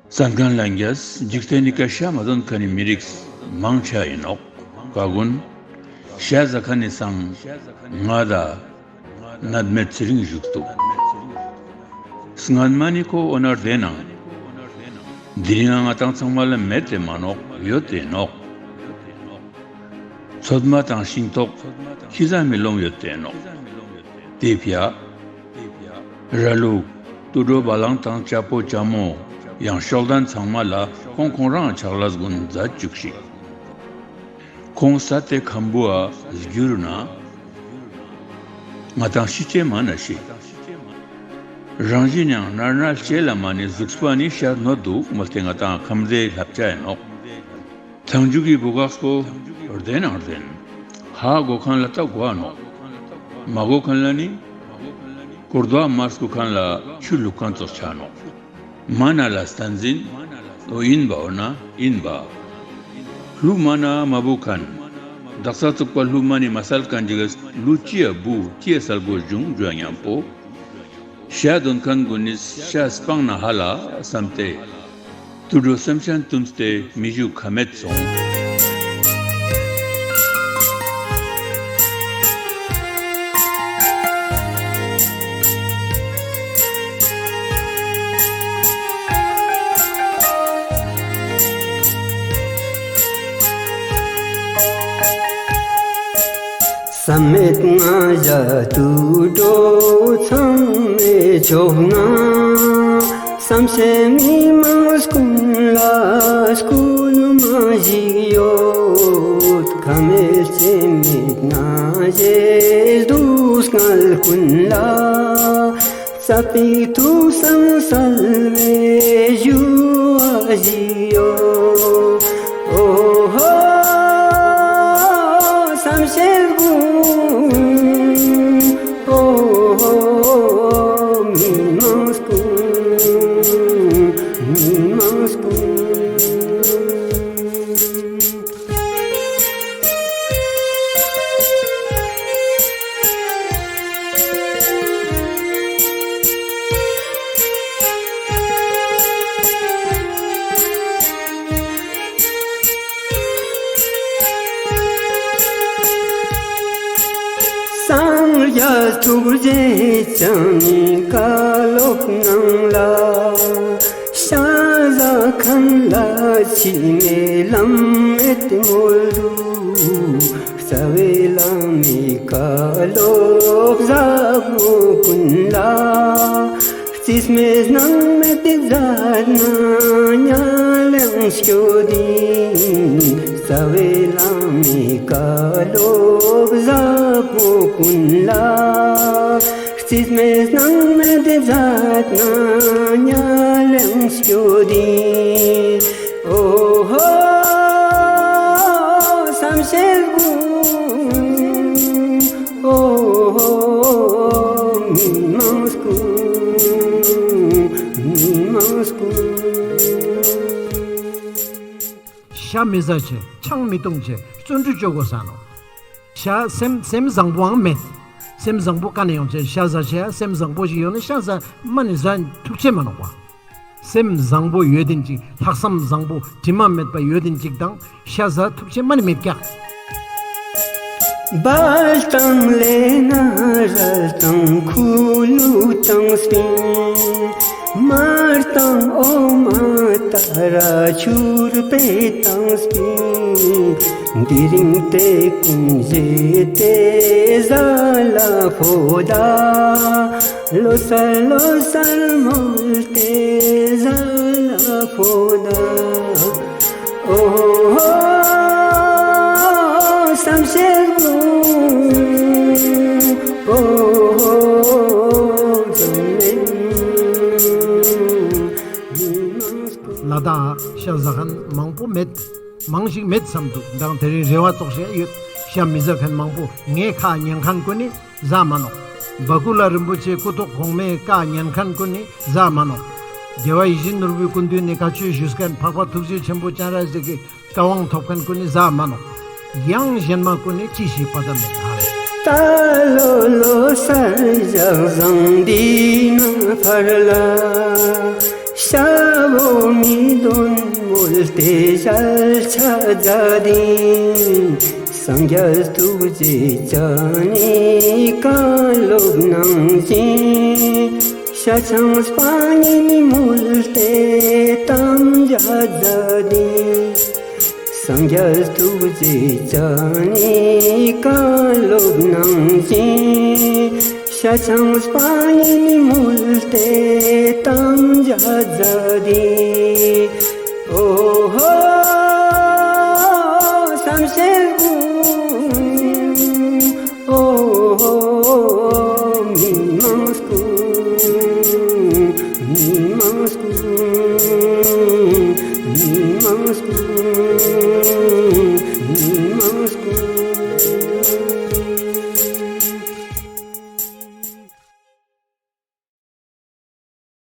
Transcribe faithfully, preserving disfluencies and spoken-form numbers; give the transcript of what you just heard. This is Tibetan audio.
བསམ་མཁན་ལ་འགྱས་འཇིག་རྟེན་ནི་སྐད་ཤ་མ་འདོན་མཁན་ནི་མི་རིགས་མང་ཆེ་ཡིན་ནོག་ཀ་ཀུན་ཤ་ཟ་མཁན་ནི་སང་ང་ད་ནད་མེད་ཚེ་རིང་བཞུགས་འདུག་སྔན་མ་ནི་ཁོ་འོ་ན་བདེན་ནང་། འདི་རིང་ང་ཏང་ཚང་མ་ལ་མེད་དེ་མ་ནོག་ཡོད་དེ་ནོག་ཚོད་མ་དང་ཤིང་ཏོག་ཁྱི་ཟ་མི་ལོང་ཡོད་དེ་ནོག་དེ་ཕྱི་ར་ལུག་དུད་འགྲོ་བ་ལང་དང་ལྕགས་པོ་ལྕགས་མོ་ཡང་ཤོག་ལྡན་ཚང་མ་ལ་ཁོང་ཁོང་རང་ཆག་ལས་ཀུན་མཛད་བཅུག་ཤིག་ཁོང་ས་དེ་ཁམ་བུ་ཨ་བསྒྱུར་ན། ང་དང་ཤི་ཅེས་མ་ན་ཤི། རང་བཞིན་ཡང་ནར་ནར་ལྕེ་ལ་མ་ནི་གཟུགས་པ་ནི་ཤ་ནོ་འདུག་མོལ་ཏེ་ང་དང་ཁམས་རེ་ལྷབ་ཅ་ཡིན་ནོག་ཐང་རྒྱུག་གི་བུ་གག་པོ་རྡེ་ནང་རྡེན། ཧ་གོ་མཁན་ལ་ལྟ་དགོས་ནོག་མ་གོ་མཁན་ལ་ནི། སྐོར་རྡོ་མ་སྐུ་མཁན་ལ་ཆུ་བླུག་མཁན་ཙོགས་ཆ་ནོག་མ་ན་ལ་བསྟན་འཛིན། ཨོ་ཡིན་པ་འོ་ན་ཡིན་པ། ལྷུ་མ་ན་མ་བུ་མཁན། བདག་ས་བཙུགས་པ་ལྷུ་མ་ནི་མ་སལ་མཁན་ཅིག་ལུ་ཅི་ཡ་བུ་ཅི་ཡ་སལ་དགོས་བྱུང་འཇོ་མཉམ་པོ། ཤ་འདོན་མཁན་ཀུན་ནི་ཤ་སྤང་ན་ཧ་ལ་བསམ་སྟེ། དུད་འགྲོ་སེམས་ཅན་བཏུམས་ཏེ་མི་བཞུགས་ཁ་མེད་སོང་། བསམ་མེད་ང་ཡ་དུད་འགྲོ་ཚང་མས་ཆོག་ན། བསམ་ཤེས་མི་མང་སྐུ་ལ་སྐུལ་མ་ཞིག་ཡོད། ཁ་མེད་ལྕེ་མེད་ན་ཞེས་སྡུག་བསྔལ་ཀུན་ལ། ས་པའི་ཐུགས་སང་གསལ་བའི་ཞུ་བ་ཞིག་ཡོད། ཨོ་ཧོ། བསམ་ཤེས་ཀུན། ཨོ་ཧོ། མི་མང་ཀུན། མི་མང་ཀུན། སངས་རྒྱས་ཐུགས་རྗེ་ཅན་ནི་བཀའ་སློབ་ནང་ལ། ཤ་ཟ་མཁན་ལ་འཆི་མེད་ལམ་མེད་མོལ་འདུག་རྩ་བའི་བླ་མའི་བཀའ་སློབ་ཟབ་མོ་ཀུན་ལ། རྩིས་མེད་སྣང་མེད་དེ་མཛད་ན་ཉ་ལེང་སྐྱོ་དིན། རྩ་བའི་བླ་མའི་བཀའ་སློབ་ཟབ་མོ་ཀུན་ལ། རྩིས་མེད་སྣང་མེད་དེ་མཛད་ན་ཉ་ལེང་སྐྱོ་དིན། ཨོ་ཧོ། བསམ་ཤེས་ཀུན། ཨོ་ཧོ། མི་མང་ཀུན། མི་མང་ཀུན། ཤ་མི་ཟ་ཆེ། ཆང་མི་འཐུང་ཆེ། བརྩོན་འགྲུས་ཅོ་དགོས་ས་ནོ། ཤ་སེམས་སེམས་བཟང་པོའང་མེད། སེམས་བཟང་པོ་ག་ནས་ཡོང་ཆེ། ཤ་ཟ་ཆེ་ཡ་སེམས་བཟང་པོ་ཞིག་ཡོད་ན་ཤ་ཟ་མ་ནི་ཟ་ཐུབ་ཆེ་མ་ནོག་པ། སེམས་བཟང་པོ་ཡོད་དིན་ཅིག་ལྷག་བསམ་བཟང་པོ་དྲི་མ་མེད་པ་ཡོད་དིན་ཅིག་དང་ཤ་ཟ་ཐུབ་ཆེ་མ་ནི་མེད་ཀྱག་སྦལ་དང་ལེ་ན་རལ་དང་ཁུ་ལུ་དང་སྤིན། མར་དང་འོ་མ་ཏ་ར་ཆུར་པེ་དང་སྤིན། དེ་རིང་དེ་ཀུན་བཞེས་ཏེ་ཟ་ལ་ཕོ་ད། ལོ་སར་ལོ་སར་མོལ་ཏེ་ཟ་ལ་ཕོ་ད། ཨོ་ཧོ། བསམ་ཤེས་ཀུན། ཨོ་ཧོ། བསམ་མེད། ལ་དྭགས་ཤ་ཟ་མཁན་མང་པོ་མེད། མང་ཞིག་མེད་བསམ་འདུག་མདང་དེ་རིང་རེ་བ་ཙོགས་བཤད་ཡོད། ཤ་མི་ཟ་མཁན་མང་པོ་ངའི་ཁ་ཉན་མཁན་ཀུན་ནི་ཟ་མ་ནོག་བ་ཀུ་ལ་རིན་པོ་ཆེ་སྐུ་ཐོག་གོང་མའི་བཀའ་ཉན་མཁན་ཀུན་ནི་ཟ་མ་ནོག་རྒྱལ་བ་ཡིད་བཞིན་ནོར་བུའི་སྐུ་མདུན་ནས་བཀའ་ཆོས་ཞུས་མཁན་འཕགས་པ་ཐུགས་རྗེ་ཆེན་པོ་སྤྱན་རས་གཟིགས་ཀྱི་བཀའ་དབང་ཐོབ་མཁན་ཀུན་ནི་ཟ་མ་ནོག་ཡང་གཞན་མ་ཀུན་ནི་ཅི་ཞིག་པ་ཙམ་མེད་ཨ། ད་ལོ་ལོ་སར་ཞག་བཟང་འདི་ན་ཕར་ལ། ཤ་ བྱ་བོ་མི་ལོན་མོལ་ཏེ་ཞལ་ཕྱག་མཛད་དེ། སངས་རྒྱས་ཐུགས་རྗེ་ཅན་ནི་བཀའ་སློབ་གནང་ཞིང་། ཤ་ཆང་སྤང་གཉེན་མོལ་ཏེ་དམ་བཅའ་མཛད་དེ། སངས་རྒྱས་ཐུགས་རྗེ་ཅན་ནི་བཀའ་སློབ་གནང་ཞིང་། ཤ་ཆང་སྤང་གཉེན་མོལ་ཏེ་དམ་བཅའ་མཛད་དེ། ཨོ་ཧོ། བསམ་ཤེས་